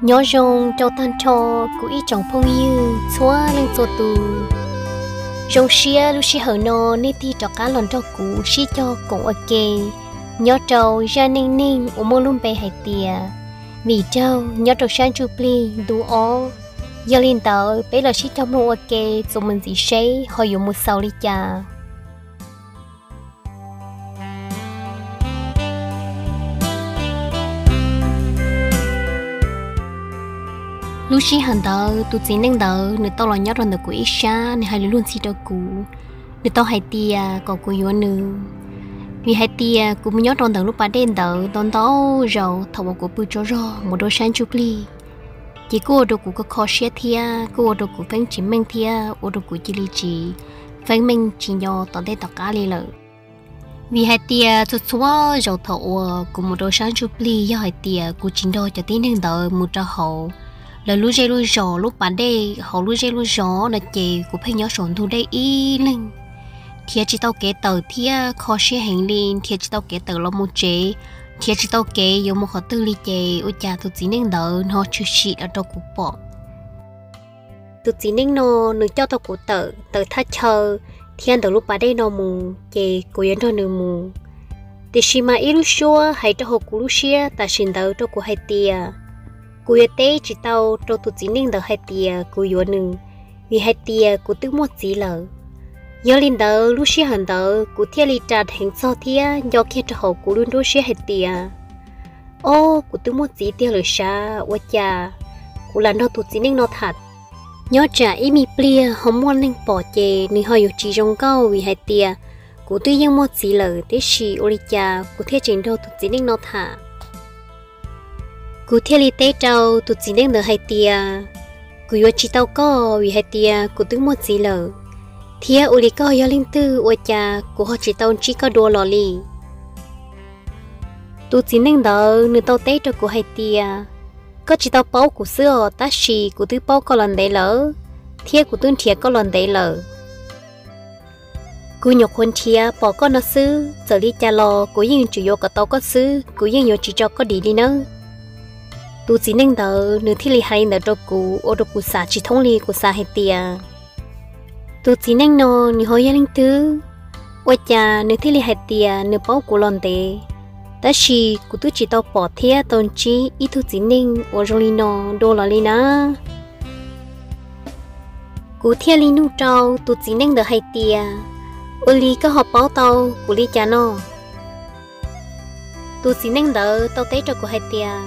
Nyob zoo rau tag nrho kuv ib tsoom phooj ywg txhua leej txhua tus. Zoo siab lub sij hawm no nej tig rov qab los nrog kuv sib cog koom ua ke nyob rau zaj neej neeg uas muaj lub npe hais tias Vim Raug nyob rau sab ntsuj plig ntu ob. Yog li ntawd peb los sib cog mloog ua ke txuas mus ntxiv seb ho yuav mus xaus li cas. Lub sij hawm ntawd tus txiv neej ntawd nws tau los nyob rau ntawm kuv ib sab, nws hais lus luag ntxhi rau kuv. Nws tau hais tias kom kuv yuav nws, vim hais tias kuv mus nyob rau ntawm lub pas dej ntawd ntau ntau zaus thaum uas kuv pw tsaug zog mus rau sab ntsuj plig, ces kuj ua rau kuv kho kho siab thiab kuj ua rau kuv feeb tsis meej thiab ua rau kuv cia li tsis feeb meej tsis nco tom ntej tom qab li lawm. Vim hais tias txhua txhua zaus thaum uas kuv mus rau sab ntsuj plig, yog hais tias kuv tsis nrog cov tib neeg ntawd mus rau hauv lawv lub zej lub zos lub pas dej hauv lub zej lub zos no ces kuv pheej nyob saum ntug dej ib leeg, nrhiav tsis tau kev tawm thiab kho siab heev li, nrhiav tsis tau kev tawm los mus tsev, nrhiav tsis tau kev yuav mus qhov twg li ces ua cas tus txiv neej ntawd no tshwm sim los rau kuv pom. Tus txiv neej no nws coj tau kuv tawm ntawm thaj chaw thiab ntawm lub pas dej no mus ces kuv yuav nrog nws mus. Tiam sis mas ib lub suab hais rau hauv kuv lub siab tam sim ntawd rau kuv hais tias kuv yuav teb tsis tau rau tus txiv neej ntawd hais tias kuv yuav nws, vim hais tias kuv twb muaj txiv lawm. Yog li ntawd lub sij hawm ntawd kuv thiaj li ras dheev txog thiab nco kiag rau hauv kuv lub nruab siab hais tias, ob, kuv twb muaj txiv tiag lawm sav, ua cas kuv lam nrog tus txiv neej no tham. Nyob tsam ib me pliag ho muaj neeg pom ces nws ho yuav tsis zoo nkauj, vim hais tias kuv twb yeej muaj txiv lawm, tiam sis ua li cas kuv thiaj tseem nrog tus txiv neej no tham. Kuv thiaj li teb rau tus txiv neej ntawd hais tias, kuv yuav tsis tau koj, vim hais tias kuv twb muaj txiv lawm, thiab ua li koj yog leej twg ua cas kuv ho tsis tau ntsib koj dua los li. Tus txiv neej ntawd nws tau teb rau kuv hais tias, koj tsis tau paub kuv xwb os, tab sis kuv twb paub koj los ntev lawm, thiab kuv twb nrhiav koj los ntev lawm. Kuv nyuam qhuav nrhiav pom koj no xwb, txawm li cas los kuv yeej tsuas yuav kom tau koj xwb, kuv yeej yuav tsis tso koj dim li nawb. Tus txiv neej ntawd nws thiaj li hais li ntawd rau kuv, ua rau kuv xav tsis thoob li, kuv xav hais tias, tus txiv neej no nws ho yog leej twg, ua cas nws thiaj li hais tias nws paub kuv los ntev, tab sis kuv twb tsis tau pom thiab tau ntsib ib tug txiv neej uas zoo li no dua los li na. Kuv thiaj li nug rau tus txiv neej ntawd hais tias, ua li koj ho paub tau kuv li cas no? Tus txiv neej ntawd tau teb rau kuv hais tias,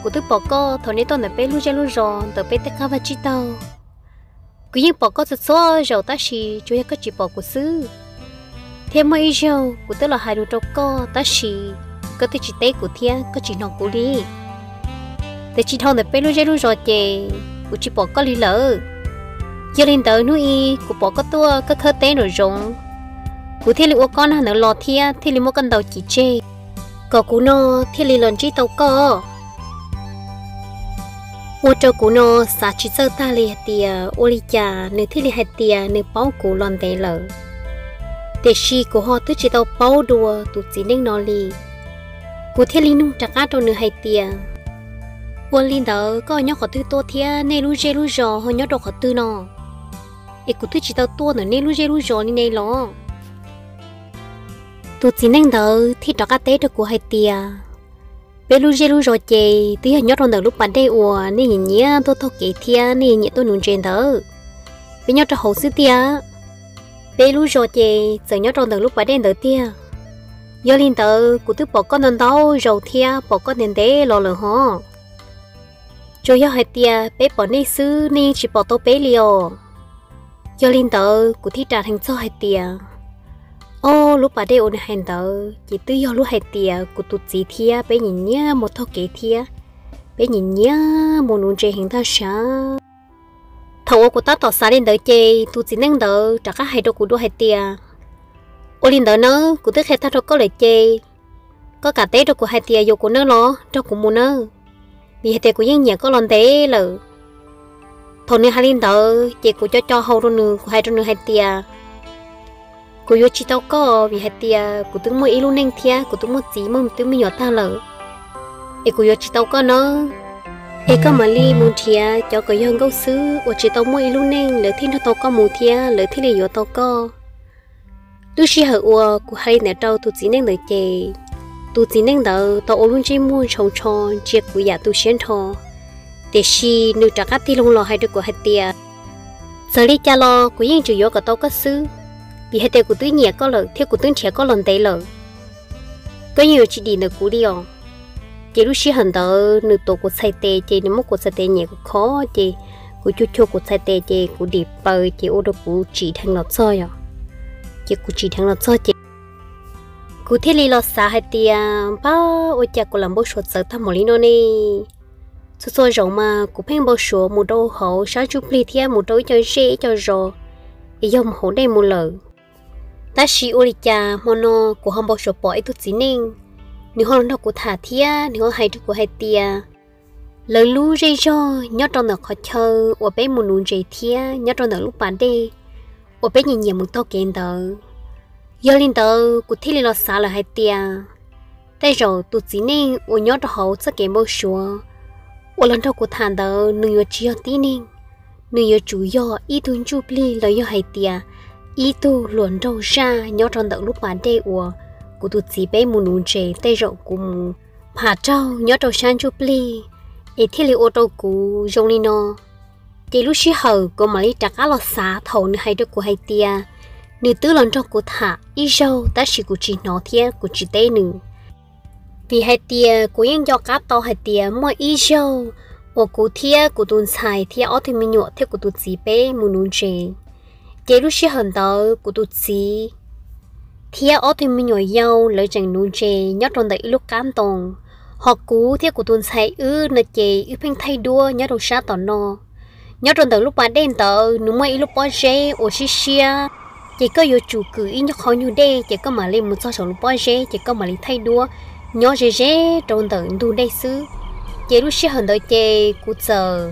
kuv twb pom koj thaum nej tuaj ntawm peb lub zej lub zos ntawm peb tej qab vaj tsib taug. Kuv yeej pom koj txhua txhua zaus tab sis tsuas yog koj tsis pom kuv xwb. Thiab muaj ib zaug kuv twb los hais lus rau koj tab sis koj twb tsis teb kuv thiab koj tsis hnov kuv li. Tiam sis dhau ntawm peb lub zej lub zos ces kuv tsis pom koj li lawm. Yog li ntawd hnub i kuv pom koj tuaj khawb khawb teb nraum zoov, kuv thiaj li ua koj nag ntawd los thiab thiaj li muab koj ntaus civ tseg, kom kuv no thiaj li los ntsib tau koj. Ua rau kuv no xav tsis txawj tag li hais tias ua li cas nws thiaj li hais tias nws paub kuv los ntev lawm, tiam sis kuv ho twb tsis tau paub dua tus txiv neej no li. Kuv thiaj li nug rov qab rau nws hais tias, ua li ntawd koj nyob qhov twg tuaj thiab nej lub zej lub zos ho nyob rau qhov twg no? Es kuv twb tsis tau tuaj ntawm nej lub zej lub zos li ne los. Tus txiv neej ntawd thiaj rov qab teb rau kuv hais tias, peb lub zej lub zos ces twb yog nyob rau ntawm lub pas dej uas nej nyiam nyiam tuaj taug kev thiab nej nyiam tuaj nuv ntses ntawd. Peb nyob rau hauv xwb tiag. Peb lub zos ces txawm nyob rau ntawm lub pas dej ntawd tiag. Yog li ntawd kuv twb pom koj ntau ntau zaus thiab pom koj ntev ntev los lawm hos. Tsuas yog hais tias peb pom nej xwb, nej yeej tsis pom tau peb li os. Yog li ntawd kuv thiaj ras dheev txog hais tias, ob, lub pas dej uas nws hais ntawd ces twb yog lub hais tias kuv tus txiv thiab peb nyiam nyiam mus taug kev thiab peb nyiam nyiam mus nuv ntses heev tag sav. Thaum uas kuv tab tom xav li ntawd ces tus txiv neej ntawd rov qab hais rau kuv dua hais tias, ua li ntawd nawb, kuv twb qhia tag rau koj lawm ces koj kam teb rau kuv hais tias yuav kuv nawb los nrog kuv mus nawb, vim hais tias kuv yeej nyiam koj los ntev lawm. Thaum nws hais li ntawd ces kuv co co hau rau nws, kuv hais rau nws hais tias, kuv yuav tsis tau koj vim hais tias kuv twb muaj ib lub neej thiab kuv twb muaj txiv muaj me tub me nyuam tag lawm, es kuv yuav tsis tau koj nawb. Es koj mam li mus nrhiav cov kom yog nkauj xwb uas tsis tau muaj ib lub neej, lawv thiaj nrog tau koj mus thiab lawv thiaj li yuav tau koj. Lub sij hawm uas kuv hais li ntawd rau tus txiv neej ntawd ces tus txiv neej ntawd tau ua lub ntsej muag ntshau ntsho ntsia kuv yam tu siab nrho. Tiam sis nws rov qab tig loo los hais rau kuv hais tias, txawm li cas los kuv yeej tseem yuav kom tau koj xwb, vim hais tias kuv twb nyiam koj lawm thiab kuv twb nrhiav koj los ntev lawm. Koj yeej yuav tsis dim ntawm kuv li os. Ces lub sij hawm ntawd nws tuav kuv txhais tes ces nws muab kuv txhais tes nyem kuv khov ces kuv cuag cuag kuv txhais tes ces kuv dim paws ces ua rau kuv tsim dheev los txog yom. Ces kuv tsim dheev los txog ces kuv thiaj li los xav hais tias, npab, ua cas kuv lam npau suav txawv tag npaum li no ne? Txhua txhua zaus mas kuv pheej npau suav mus rau hauv sab ntsuj plig thiab mus rau ib co zej ib co zos, es yog mus hauv dej mus lawm. Tab sis ua li cas hmo no kuv ho npau suav pom ib tug txiv neej, nws ho los nrog kuv tham thiab nws ho hais rau kuv hais tias, lawv lub zej zog nyob rau ntawm qhov chaw uas peb mus nuv ntses thiab nyob rau ntawm lub pas dej uas peb nyiam nyiam mus taug kev ntawd. Yog li ntawd kuv thiaj li los xav lawm hais tias, tej zaum tus txiv neej uas nyob rau hauv txoj kev npau suav uas los nrog kuv tham ntawd nws yuav tsis yog tib neeg, nws yuav tsum yog ib tug ntsuj plig los yog hais tias ib tug hluas nraug zaj nyob rau ntawm lub pas dej uas kuv tus txiv peb mus nuv ntses tej zaum kuv mus pham raug nyob rau sab ntsuj plig es thiaj li ua rau kuv zoo li no. Ces lub sij hawm kuv mam li rov qab los xav thaum nws hais rau kuv hais tias, nws twb los nrog kuv tham ib zaug tab sis kuv tsis hnov thiab kuv tsis teb nws. Vim hais tias kuv yeej nco qab tau hais tias muaj ib zaug uas kuv thiab kuv tus ntxhais thiab ob tug me nyuam thiab kuv tus txiv peb mus nuv ntses, ces lub sij hawm ntawd kuv tus txiv thiab ob tug me nyuam yau lawv tseem nuv ntses nyob rau ntawm ib lub qab ntoo, ho kuv thiab kuv tus ntxhais wb no ces wb pheej thaij duab nyob rau sab tom no. Nyob rau ntawm lub pas dej ntawd nws muaj ib lub pob zeb uas siab siab, ces koj yuav tsum kwm ib nyuag qhov nyuag dej ces koj mam li mus txog saum lub pob zeb ces koj mam li thaij duab nyob ze ze rau ntawm ntug dej xwb. Ces lub sij hawm ntawd ces kuv txawm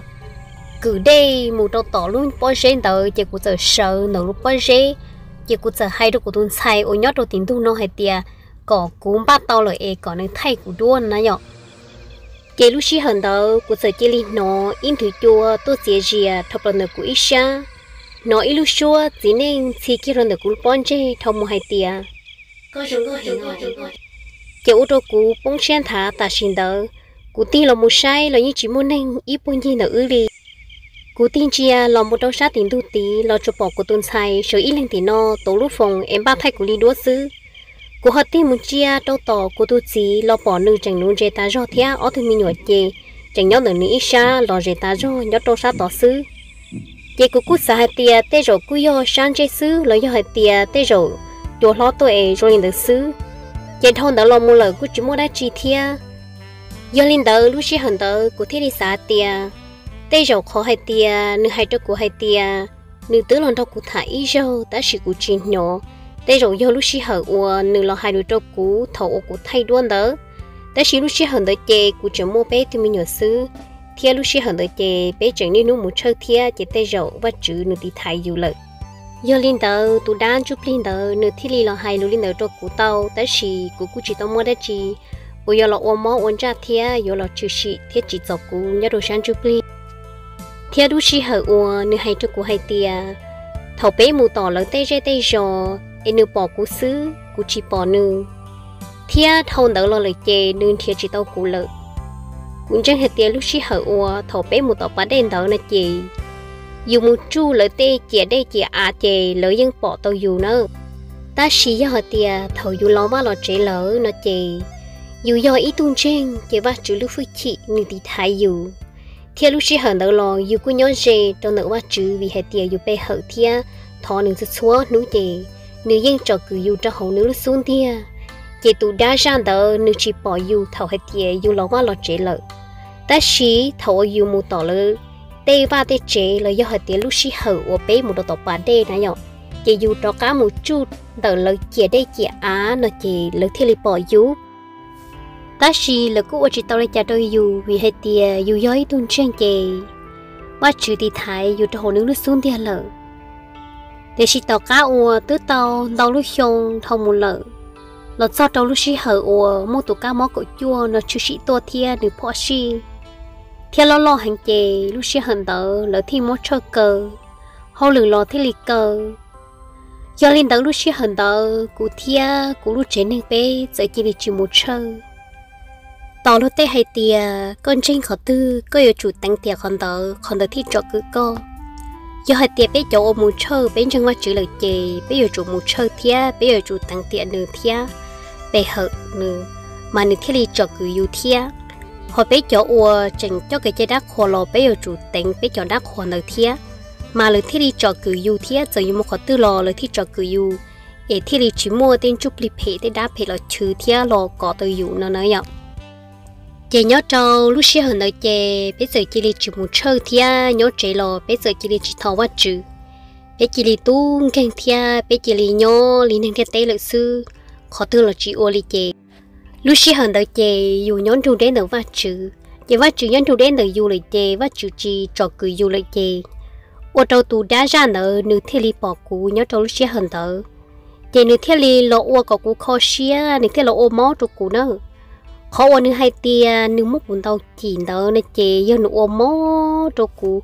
kwm dej mus rau tom lub pob zeb ntawd ces kuv txawm sawv ntawm lub pob zeb, ces kuv txawm hais rau kuv tus ntxhais uas nyob rau tim ntug no hais tias kom kuv npaj tau lawm es kom nws thaij kuv duab na yom. Ces lub sij hawm ntawd kuv txawm cia li hnov ib nthwv cua tuaj txias zias dhau plaws ntawm kuv ib sab, hnov ib lub suab txiv neej ntxhi kiag rau ntawm kuv lub pob ntseg dhau mus hais tias, ces ua rau kuv poob siab nthav tam sim ntawd. Kuv tig los mus saib los yeej tsis muaj neeg ib puag ncig ntawm wb li. Kuv tig ntsia los mus rau sab tim ntug tid los tsuas pom kuv tus ntxhais sawv ib leeg tim no tuav lub foos es npaj thaij kuv li duab xwb. Kuv ho tig mus ntsia rau tom kuv tus txiv los pom nws tseem nuv ntses tas zog thiab ob tug me nyuam ces tseem nyob ntawm nws ib sab los zes tas zog nyob rau sab tod xwb. Ces kuv kuj xav hais tias tej zaum kuj yog sab ntsej xwb los yog hais tias tej zaum cua hlob tuaj es zoo li ntawd xwb. Ces dhau ntawd los mus lawm kuj tsis muaj dab tsi thiab. Yog li ntawd lub sij hawm ntawd kuv thiaj li xav tias tej zaum qhov hais tias nws hais rau kuv hais tias nws twb los nrog kuv tham ib zaug tab sis kuv tsis hnov, tej zaum yog lub sij hawm uas nws los hais lus rau kuv thaum uas kuv thaij duab ntawd. Tab sis lub sij hawm ntawd ces kuv tseem muaj peb tug me nyuam xwb, thiab lub sij hawm ntawd ces peb tseem niaj hnub mus tshawj thiab ces tej zaum Vajtswv nws tiv thaiv yus lawm. Yog li ntawd tus dab ntsuj plig ntawd nws thiaj li los hais lus li ntawd rau kuv tau, tab sis kuv kuj tsis tau muaj dab tsi uas yuav los ua mob ua ntsaj thiab yuav los tshwm sim thiab tsim txom kuv nyob rau sab ntsuj plig. Thiab lub sij hawm uas nws hais rau kuv hais tias thaum peb mus tom lawv tej zej tej zos es nws pom kuv xwb kuv tsis pom nws, thiab dhau ntawd los lawm ces nws nrhiav tsis tau kuv lawm. Kuv ntseeg hais tias lub sij hawm uas thaum peb mus tom pas dej ntawd no ces yus mus tsuj lawv tej ciam dej ciam av ces lawv yeej pom tau yus na. Tab sis yog hais tias thaum yus los vaj los tsev lawm no ces yus yog ib tug ntseeg ces Vajtswv lub hwj chim nws tiv thaiv yus. Thiab lub sij hawm ntawd los yus kuj nyob ze rau ntawm Vajtswv vim hais tias yus pe hawm thiab thov nws txhua txhua hnub ces nws yeej tsom kwm yus rau hauv nws lub xub ntiag. Ces tus dab zaj ntawd nws tsis pom yus thaum hais tias yus los vaj los tsev lawm. Tab sis thaum uas yus mus tom lawv tej vaj tej tsev los yog hais tias lub sij hawm uas peb mus rau tom pas dej na yom, ces yus rov qab mus tsuj ntawm lawv ciam dej ciam av no ces lawv thiaj li pom yus. Tab sis lawv kuj ua tsis tau li cas rau yus vim hais tias yus yog ib tug ntseeg ces Vajtswv tiv thaiv yus rau hauv nws lub xub ntiag lawm. Tiam sis tom qab uas twb tau ntau lub xyoo dhau mus lawm, los txog rau lub sij hawm uas muaj tus kab mob kaum cuaj no tshwm sim tuaj thiab nws phom sij, thiab loj loj heev ces lub sij hawm ntawd lawv thiaj muab tshawj kaw, hauj lwm los thiaj li kaw. Yog li ntawd lub sij hawm ntawd kuv thiab kuv lub tsev neeg peb txawm cia li tsis mus tshawj. Tos luag tej hais tias koj ntseeg qhov twg koj yuav tsum teev tiam qhov ntawd, qhov ntawd thiaj tsom kwm koj. Yog hais tias peb cov uas mus tshawj peb ntseeg Vajtswv lawm ces peb yuav tsum mus tshawj thiab peb yuav tsum teev tiam nws thiab pe hawm nws, mas nws thiaj li tsom kwm yus thiab. Ho peb cov uas tseem coj kev cai dab qhuas los peb yuav tsum teev peb cov dab qhuas ntawd thiab, mas lawv thiaj li tsom kwm yus thiab, txawm yus mus qhov twg los lawv thiaj tsom kwm yus, es thiaj li tsis muaj tej ntsuj plig phem tej dab phem los chwv thiab los kov tau yus no na yom. Ces nyob rau lub sij hawm ntawd ces peb txawm cia li tsis mus tshawj thiab nyob tsev los peb txawm cia li tsis thov Vajtswv. Peb cia li tub nkeeg thiab peb cia li nyob li neeg ntiaj teb lawm xwb, qhov twg los tsis ua li ces. Lub sij hawm ntawd ces yus nyob nrug deb ntawm Vajtswv, ces Vajtswv nyob nrug deb ntawm yus lawm ces Vajtswv tsis tsom kwm yus lawm ces, ua rau tus dab zaj ntawd nws thiaj li pom kuv nyob rau lub sij hawm ntawd. Ces nws thiaj li los ua kom kuv kho siab, nws thiaj los ua mob rau kuv na. Qhov uas nws hais tias nws muab kuv ntaus cim ntawd no ces yog nws ua mob rau kuv,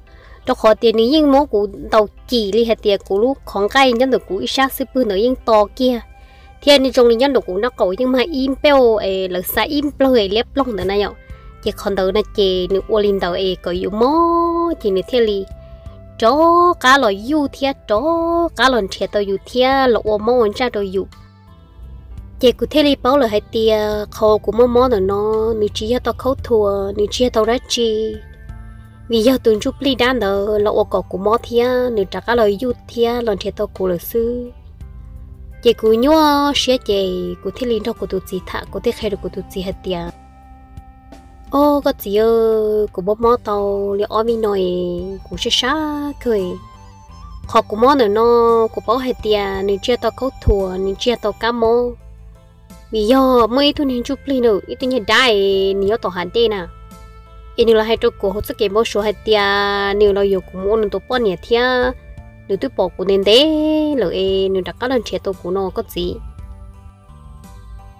rau qhov tias nws yeej muab kuv ntaus cim li hais tias kuv lub qhov nqaij nyob ntawm kuv ib sab xub pwg ntawd yeej to kiag, thiab zoo li nyob ntawm kuv nraub qaum yeej mag ib npauj es lawv xa ib nplawg es liab ploog ntawd na yom. Ces qhov ntawd no ces nws ua li ntawd es kom yus mob ces nws thiaj li rov qab los yuj thiab rov qab los nrhiav tau yus thiab los ua mob ua ntsaj rau yus. Ces kuv thiaj li paub lawm hais tias qhov kuv mob mob ntawm no nws tsis yog tau khaub thuas, nws tsis yog tau dab tsi, vim yog tus ntsuj plig dab ntawd los ua kom kuv mob thiab nws rov qab los yuj thiab los nrhiav tau kuv lawm xwb. Ces kuv nyuaj siab ces kuv thiaj li nrog kuv tus txiv tham, kuv thiaj qhia rau kuv tus txiv hais tias, Au koj txiv, kuv mob mob tau li ob vij no es kuv sab sab kawg. Qhov kuv mob ntawm no kuv paub hais tias nws tsis yog tau khaub thuas, nws tsis yog tau kab mob, vim yog muaj ib tug niag ntsuj plig na, ib tug niag dab es nws nyob tom hav dej na, es nws los hais rau kuv hauv txoj kev npau suav hais tias nws los yuav kuv mus ua nws tus poj niam thiab nws twb pom kuv ntev ntev lawm es nws rov qab los nrhiav tau kuv no koj txiv.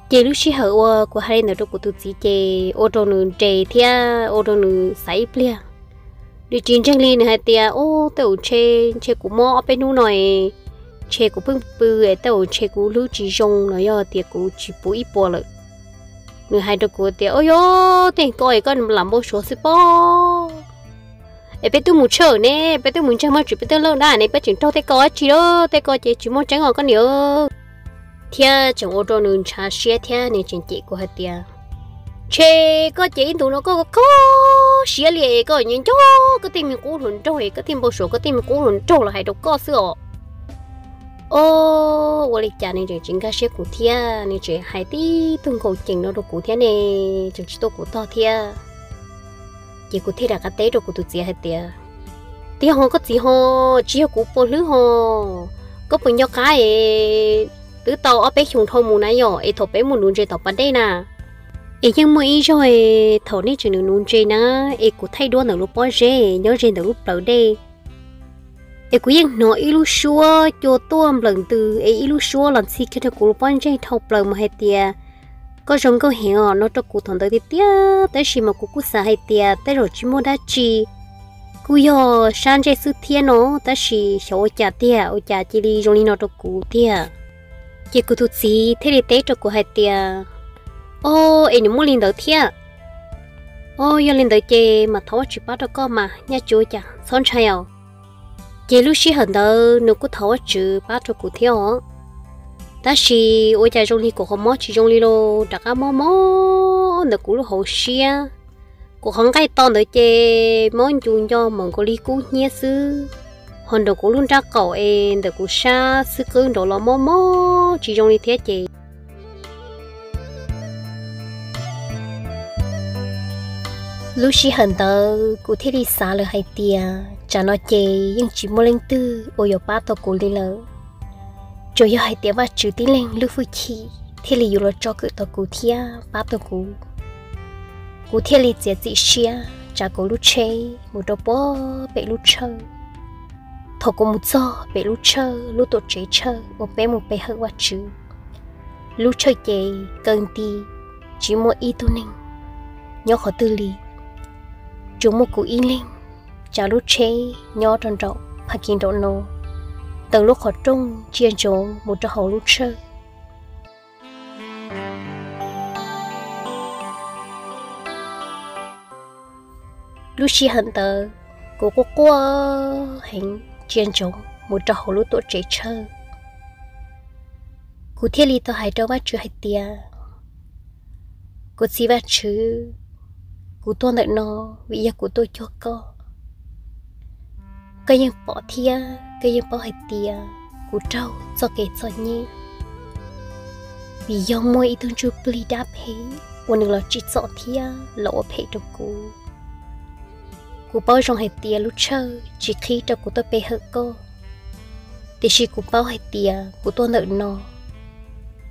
Ces lub sij hawm uas kuv hais li ntawd rau kuv tus txiv ces ua rau nws nres thiab ua rau nws xav ib pliag. Nws tsis ntseeg li, nws hais tias, Ub, tej zaum ntshe, ntshe kuv mob ob peb hnub no es ntshe kuv pheej pw es tej zaum ntshe kuv hlwb tsis zoo los yog tias kuv tsis puv ib puas lawm. Nws hais rau kuv tias, Ub, yog tej ko es koj lam npau suav xwb pob. Es peb twb mus tshawj ne, peb twb mus ntseeg Vajtswv, peb twb laj dab ne, peb tseem raug tej ko dab tsi lawm, tej ko ces tsis muaj tseeb os koj niam. Thiab tseem ua rau nws ntshav siab thiab nws tseem cem kuv hais tias, Ntshe koj ces ib ntus no koj kho siab li es koj nco nco koj tej me qub hluas nraug es koj thiaj npau suav koj tej me qub hluas nraug los hais rau koj xwb os. Ob, ua li cas nws tseem tsis nkag siab kuv thiab nws tseem hais tib tug nkaus ceem no rau kuv thiab ne, tseem tsis tuaj kuv tog thiab. Ces kuv thiaj rov qab teb rau kuv tus txiv hais tias, Tiag ho koj txiv ho, tsis yog kuv puas hlwb ho, koj puas nco qab es twb tau ob peb xyoos dhau mus na yom, es thaum peb mus nuv ntses tom pas dej na, es yeej muaj ib zaug es thaum nej tseem nuv nuv ntses na, es kuv thaij duab ntawm lub pob zeb nyob ze ntawm lub plawv dej, es kuv yeej hnov ib lub suab cua tuaj nplawm ntws es ib lub suab los ntxhi kiag rau kuv lub pob ntseg dhau plaws mus hais tias, Koj zoo nkauj heev os no rau kuv thaum ntawd tiag tiag, tab sis mas kuv kuj xav hais tias tej zaum tsis muaj dab tsi, kuj yog sab ntsej xwb thiab no, tab sis xyov ua cas tiag, ua cas cia li zoo li no rau kuv tiag. Ces kuv tus txiv thiaj li teb rau kuv hais tias, Ob, es nws muaj li ntawd thiab. Ob, yog li ntawd ces mas thov Vajtswv pab rau koj mas nyaj tsis ua cas, txhob ntshai os. Ces lub sij hawm ntawd nws kuj thov Vajtswv pab rau kuv thiab os. Tab sis ua cas zoo li kuv qhov mob tsis zoo li los rov qab mob mob ntawm kuv lub hauv siab. Kuv qhov nqaij to ntawd ces mob ncu nco mam nkaus li kub hnyiab xwb. Ho nraum kuv lub nrab qaum es ntawm kuv sab xwb qwb nraud los mob mob tsis zoo li thiab ces lub sij hawm ntawd kuv thiaj li xav lawm hais tias tsam no ces yeej tsis muaj leej twg uas yuav pab tau kuv li lawm. Tsuas yog hais tias Vajtswv tib leeg lub hwj chim thiaj li yuav los tsom kwm tau kuv thiab pab tau kuv. Kuv thiaj li txiav txim siab tsav kuv lub tsheb mus rau puag pem lub tshawj. Thaum kuv mus txog pem lub tshawj, lub tuam tsev tshawj uas peb mus pe hawm Vajtswv, lub tshawj ces kaw nti, tsis muaj ib tug neeg nyob qhov twg li. Tsuas muaj kuv ib leeg tsav lub tsheb nyob rau nraum parking nraum no, ntawm lub qhov rooj ntsia ntsoov mus rau hauv lub tshawj. Lub sij hawm ntawd kuv quaj quaj heev ntsia ntsoov mus rau hauv lub tuam tsev tshawj. Kuv thiaj li tau hais rau Vajtswv hais tias, kuv txiv Vajtswv, kuv tuaj ntawm no vim yog kuv tuaj cuag koj. Koj yeej pom thiab koj yeej paub hais tias kuv raug txoj kev txom nyem vim yog muaj ib tug ntsuj plig dab phem uas nws los tsim txom thiab los ua phem rau kuv. Kuv paub zoo hais tias lub tshawj tsis qhib rau kuv tuaj pe hawm koj, tiam sis kuv paub hais tias kuv tuaj ntawm no,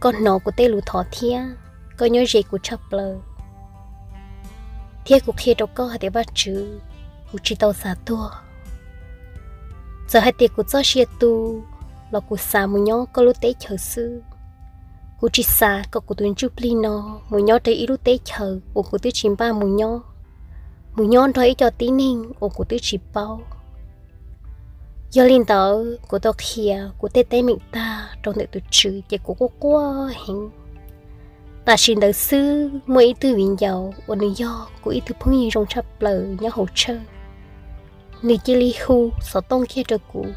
koj hnov kuv tej lus thov thiab koj nyob ze kuv tshaj plaws. Thiab kuv qhia rau koj hais tias Vajtswv, kuv tsis tau xav tuag. Txawm hais tias kuv txoj sia tu los kuv xav mus nyob koj lub teb chaws xwb. Kuv tsis xav kom kuv tus ntsuj plig no mus nyob rau ib lub teb chaws uas kuv twb tsis npaj mus nyob, mus nyob nrog ib co tib neeg uas kuv twb tsis paub. Yog li ntawd kuv tau qhia kuv tej teeb meem tag rau ntawm tus Tswv ces kuv quaj quaj heev. Tam sim ntawd xwb muaj ib tug viv ncaus uas nws yog kuv ib tug phooj ywg zoo tshaj plaws nyob hauv tshawj, nws cia li hu xov tooj kiag rau kuv.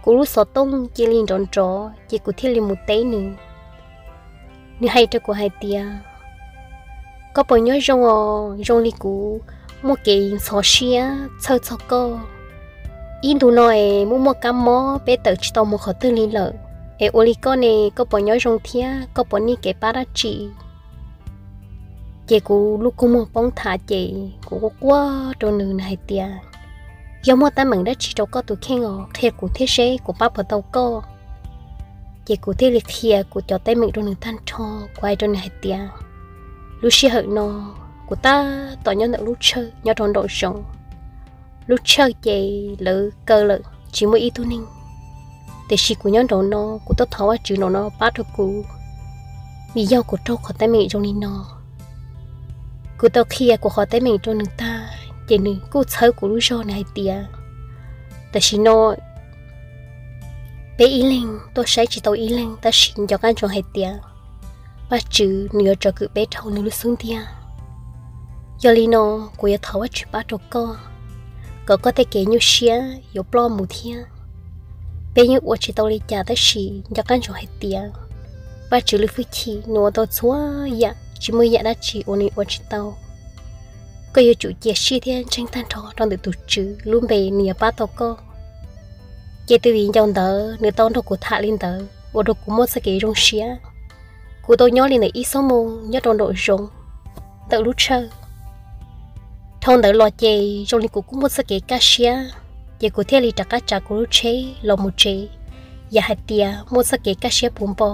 Kuv lub xov tooj cia li nrov nrov ces kuv thiaj li mus teb nws. Nws hais rau kuv hais tias, koj puas nyob zoo os? Zoo li kuv muaj kev ntxhov siab txhawj txog koj. Ib ntu no es muaj muaj kab mob peb tawm tsis tau mus qhov twg li lawm, es ua li koj ne koj puas nyob zoo thiab koj puas nij kev pab dab tsi? Ces kuv lub kua muag poob tham ces kuv quaj quaj rau nws, nws hais tias, yog muaj teeb meem dab tsi rau koj tus kheej os, qhia kuv thiab seb kuv pab puas tau koj. Ces kuv thiaj li qhia kuv cov teeb meem rau nws tag nrho, kuv hais rau nws hais tias, lub sij hawm no kuv tab tom nyob ntawm lub tshawj nyob rau nraum zoov. Lub tshawj ces lawv kaw lawm tsis muaj ib tug neeg, tiam sis kuv nyob nraum no kuv tuaj thov Vajtswv nraum no pab rau kuv, vim yog kuv raug qhov teeb meem zoo li no. Kuv tau qhia kuv qhov teeb meem rau nws tag ces nws kuj txhawb kuv lub zog, nws hais tias, tam sim no peb ib leeg tuaj saib tsis tau ib leeg, tab sis nco qab ntsoov hais tias Vajtswv nws yuav tsom kwm peb dhau nws lub xub ntiag. Yog li no kuv yuav thov Vajtswv pab rau koj, kom koj tej kev nyuaj siab yuav ploj mus thiab. Peb yeej ua tsis tau li cas tab sis nco qab ntsoov hais tias Vajtswv lub hwj chim nws ua tau txhua yam, tsis muaj yam dab tsi uas nws ua tsis tau. Koj yuav tsum cia siab thiab ntseeg tag nrho rau ntawm tus Tswv lub npe, nws yuav pab tau koj. Ces tus viv ncaus ntawd nws tau nrog kuv tham li ntawd ua rau kuv muaj txoj kev zoo siab. Kuv tau nyob li ntawm ib xuab moos nyob rau nraum zoov ntawm lub tshawj. Dhau ntawd los ces zoo li kuv kuj muaj txoj kev kaj siab, ces kuv thiaj li rov qab tsav kuv lub tsheb los mus tsev. Yam hais tias muaj txoj kev kaj siab puv npo,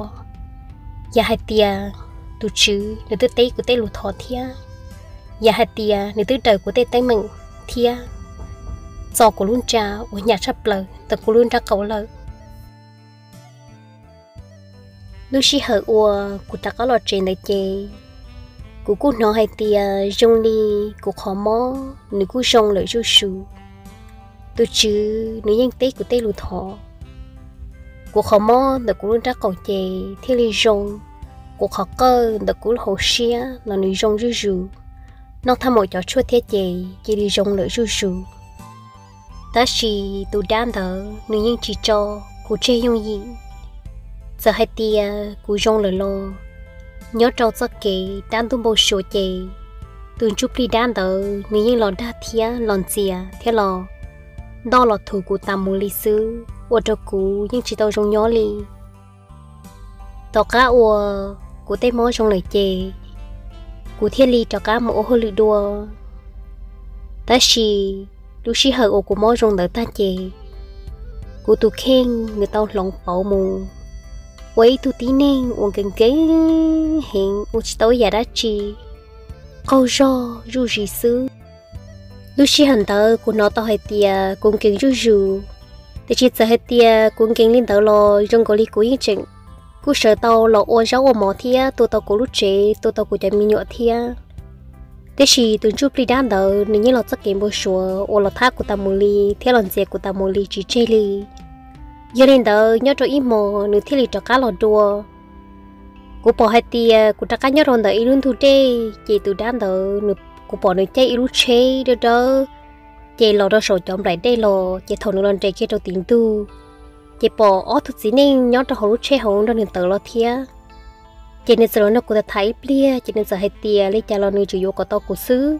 yam hais tias tus Tswv nws twb teb kuv tej lus thov thiab, yam hais tias nws twb daws kuv tej teeb meem thiab txo kuv lub nra uas nyam tshaj plaws ntawm kuv lub nrab qaum lawm. Lub sij hawm uas kuv rov qab los tsev ntawd ces kuv kuj hnov hais tias zoo li kuv qhov mob nws kuj zoo lawm zuj zus. Tus Tswv nws yeej teb kuv tej lus thov. Kuv qhov mob ntawm kuv lub nrab qaum ces thiaj li zoo. Kuv qhov qawj ntawm kuv lub hauv siab los nws zoo zuj zus. Noj thaj maum cov tshuaj thiab ces cia li zoo lawm zuj zus. Tab sis tus dab ntawd nws yeej tsis tso kuv tseg yooj yim. Txawm hais tias kuv zoo lawm los nyob rau txoj kev dab ntuj npau suav ces tus ntsuj plig dab ntawd nws yeej los dag thiab los ntxias thiab los ntoj los thuv kuv tas mus li xwb, ua rau kuv yeej tsis tau zoo nyob li. Tom qab uas kuv tej mob zoo lawm ces kuv thiaj li rov qab mus ua hauj lwm dua. Tab sis lub sij hawm uas kuv mob zoo ntawd tag ces kuv tus kheej nws tau hloov pauv mus ua ib tug tib neeg uas nkees nkees heev, ua tsis tau ib yam dab tsi, qaug zog zuj zus xwb. Lub sij hawm ntawd kuv hnov tau hais tias kuv nkees zuj zus, tiam sis txawm hais tias kuv nkees li ntawd los zoo nkaus li kuv yeej tseem kuj sawv tau los ua zaub ua mov thiab tu tau kuv lub tsev, tu tau kuv cov me nyuam thiab. Tiam sis tus ntsuj plig dab ntawd nws yeej los txoj kev npau suav uas los thab kuv tas mus li thiab los ntxias kuv tas mus li tsis tseg li. Yog li ntawd nyob rau ib hmo nws thiaj li rov qab los dua. Kuv pom hais tias kuv rov qab nyob rau ntawm ib lub ntug dej, ces tus dab ntawd nws, kuv pom nws caij ib lub tsheb dawb dawb, ces los rau saum cov nplaim dej los, ces thaum nws los nres kiag rau tim ntug, ces pom ob tug txiv neej nyob rau hauv lub tsheb hauv nrog nws tawm los thiab. Ces nws txawm los nrog kuv tham ib pliag, ces nws txawm hais tias li cas los nws tseem yuav kom tau kuv xwb.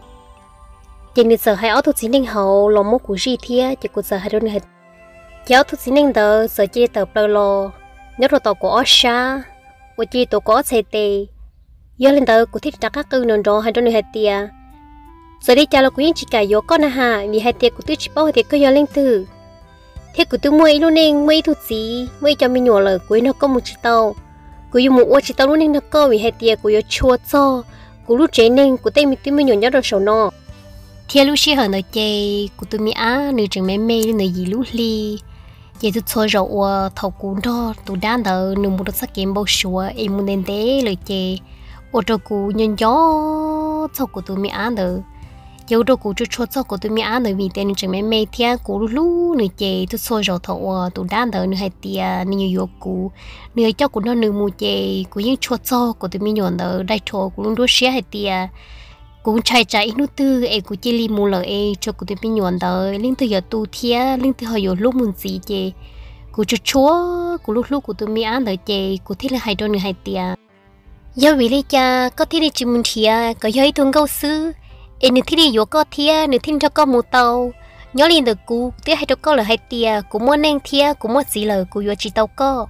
Ces nws txawm hais ob tug txiv neej hauv los muab kuv zij thiab, ces kuv txawm hais rau nws hais, ces ob tug txiv neej ntawd txawm cia li tawm plaws los nyob rau tom kuv ob sab, uas cia li tuav kuv ob txhais tes. Yog li ntawd kuv thiaj li rov qab qw nrov nrov hais rau nws hais tias, txawm li cas los kuv yeej tsis kam yuav koj na has, vim hais tias kuv twb tsis paub hais tias koj yog leej twg, thiab kuv twb muaj ib lub neej, muaj ib tug txiv, muaj ib co me nyuam lawm, kuv yuav nrog koj mus tsis tau. Kuv yuav mus ua tsis tau lub neej nrog koj, vim hais tias kuv yuav tshua txog kuv lub tsev neeg, kuv tej me tub me nyuam nyob rau saum no. Thiab lub sij hawm ntawd ces kuv tus me ab nws tseem me me li ntawm yim lub hli. Ces txhua txhua zaus uas thaum kuv nrog tus dab ntawd nws mus rau txoj kev npau suav es mus ntev ntev lawm ces ua rau kuv nco nco txog kuv tus me ab ntawd. Ces ua rau kuv tshua tshua txog kuv tus me ab ntawd vim tias nws tseem me me thiab kuv hlub hlub nws, ces txhua txhua zaus thaum uas tus dab ntawd nws hais tias nws yuav yuav kuv, nws yuav coj kuv nrog nws mus, ces kuv yeej tshua txog kuv tus me nyuam ntawd dai rau kuv lub nruab siab hais tias kuv ntshai tsam ib hnub twg es kuv cia li mus lawm es tshuav kuv tus me nyuam ntawd leej twg yuav tu thiab leej twg ho yuav hlub mus ntxiv. Ces kuv tshua tshua, kuv hlub hlub kuv tus me ab ntawd, ces kuv thiaj li hais rau nws hais tias, yog vim li cas koj thiaj li tsis mus nrhiav kom yog ib tug nkauj xwb, es nws thiaj li yuav koj thiab nws thiaj li nrog koj mus tau? Nyob li ntawm kuv, kuv twb hais rau koj lawm hais tias kuv muaj neej thiab kuv muaj txiv lawm, kuv yuav tsis tau koj.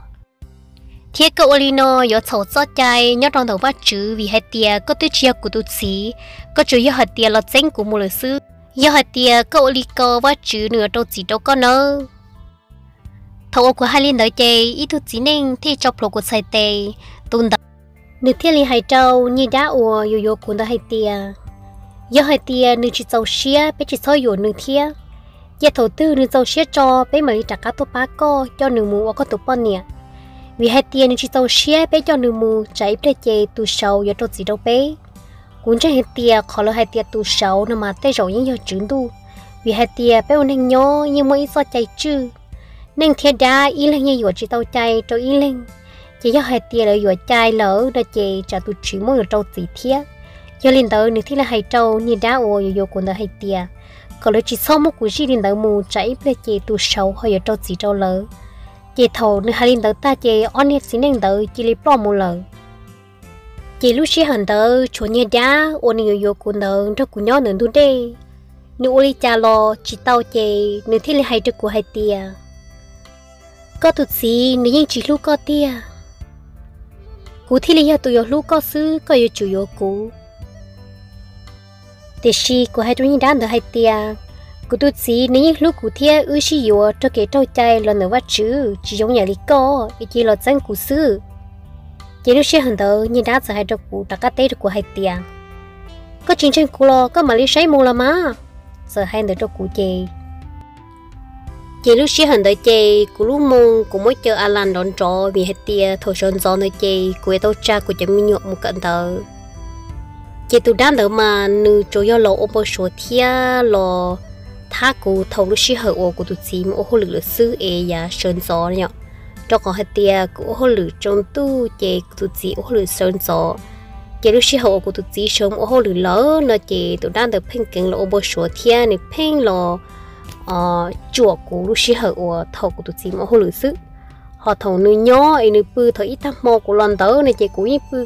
Thiab koj ua li no yuav txhaum txoj cai nyob rau ntawm Vajtswv, vim hais tias koj twb tsis yog kuv tus txiv, koj tsuas yog hais tias los txeeb kuv mus lawm xwb. Yog hais tias koj ua li ko, Vajtswv nws yuav rau txim rau koj nawb. Thaum uas kuv hais li ntawd ces ib tug txiv neej thiaj tso plhuav kuv txhais tes. Tus ntawd nws thiaj li hais rau niag dab uas yuav yuav kuv ntawd hais tias, yog hais tias nws tsis txaus siab, peb tsis txhob yuam nws thiab. Cia thaum twg nws txaus siab tso, peb mam li rov qab tuaj pab koj coj nws mus ua koj tus poj niam. Vim hais tias nws tsis txaus siab, peb coj nws mus tsam ib pliag ces tus saud yuav rau txim rau peb. Kuv ntseeg hais tias qhov lawv hais tias tus saud no mas tej zaum yeej yog tswv ntuj, vim hais tias peb ua neeg nyob yeej muaj ib txoj cai tswj. Neeg thiab dab ib leeg yeej yuam tsis tau cai rau ib leeg, ces yog hais tias lawv yuam cai lawm no ces tsam tus tswv muab lawv rau txim thiab. Yog li ntawd nws thiaj li hais rau niag dab uas yuav yuav kuv ntawd hais tias, kom lawv tsis txhob muab kuv zij li ntawd mus, tsam ib pliag ces tus saud ho yuav rau txim rau lawv. Ces thaum nws hais li ntawd tag ces ob niag txiv neej ntawd cia li ploj mus lawm. Ces lub sij hawm ntawd tshuav niag dab uas nws yuav yuav kuv ntawd nrog kuv nyob ntawm ntug dej. Nws ua li cas los tsis tau ces nws thiaj li hais rau kuv hais tias, koj tus txiv nws yeej tsis hlub koj tiag, kuv thiaj li yog tus yuav hlub koj xwb, koj yuav tsum yuav kuv. Tiam sis kuv hais rau niag dab ntawd hais tias, kuv tus txiv nws yeej hlub kuv thiab wb sib yuav raug kev raug cai los ntawm Vajtswv, tsis zoo yam li koj es cia li los txeeb kuv xwb. Ces lub sij hawm ntawd niag dab txawm hais rau kuv rov qab teb rau kuv hais tias, koj tsis ntseeg kuv los koj mam li saib mus los mas. Txawm hais ntawd rau kuv ces, ces lub sij hawm ntawd ces kuv lub moo kuv muab caw a las nrov nrov vim hais tias thaum sawv ntxov ntawd ces kuv yuav tau tsa kuv cov me nyuam mus kawm ntawv. Ces tus dab ntawd mas nws tsuas yog los ua npau suav thiab los thab kuv thaum lub sij hawm uas kuv tus txiv mus ua hauj lwm lawm xwb es yav sawv ntxov yom. Rau qhov hais tias kuv ua hauj lwm tsaus ntuj ces kuv tus txiv ua hauj lwm sawv ntxov. Ces lub sij hawm uas kuv tus txiv sawv mus ua hauj lwm lawm no ces tus dab ntawd pheej keev los ua npau suav thiab nws pheej los tsuam kuv lub sij hawm uas thaum kuv tus txiv mus ua hauj lwm xwb. Ho thaum nws nyob es nws pw thaum ib tag hmo kuv los ntawd no ces kuv yeej pw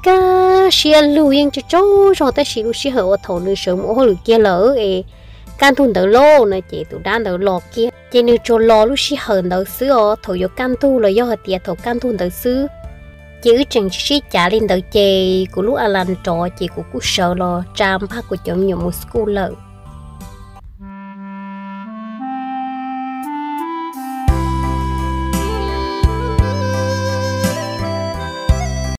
kaj siab lug yeej tsaug tsaug zog, tab sis lub sij hawm uas thaum nws sawv mus ua hauj lwm kiag lawm es kaj ntug ntawd lauj no ces tus dab ntawd los kiag. Ces nws tsuas los lub sij hawm ntawd xwb os, thaum yuav kaj ntug los yog hais tias thaum kaj ntug ntawd xwb. Ces wb tseem sib sib cav li ntawd ces kuv lub a las nrov ces kuv kuj sawv los tsa npaj kuv cov me nyuam mus school lawm.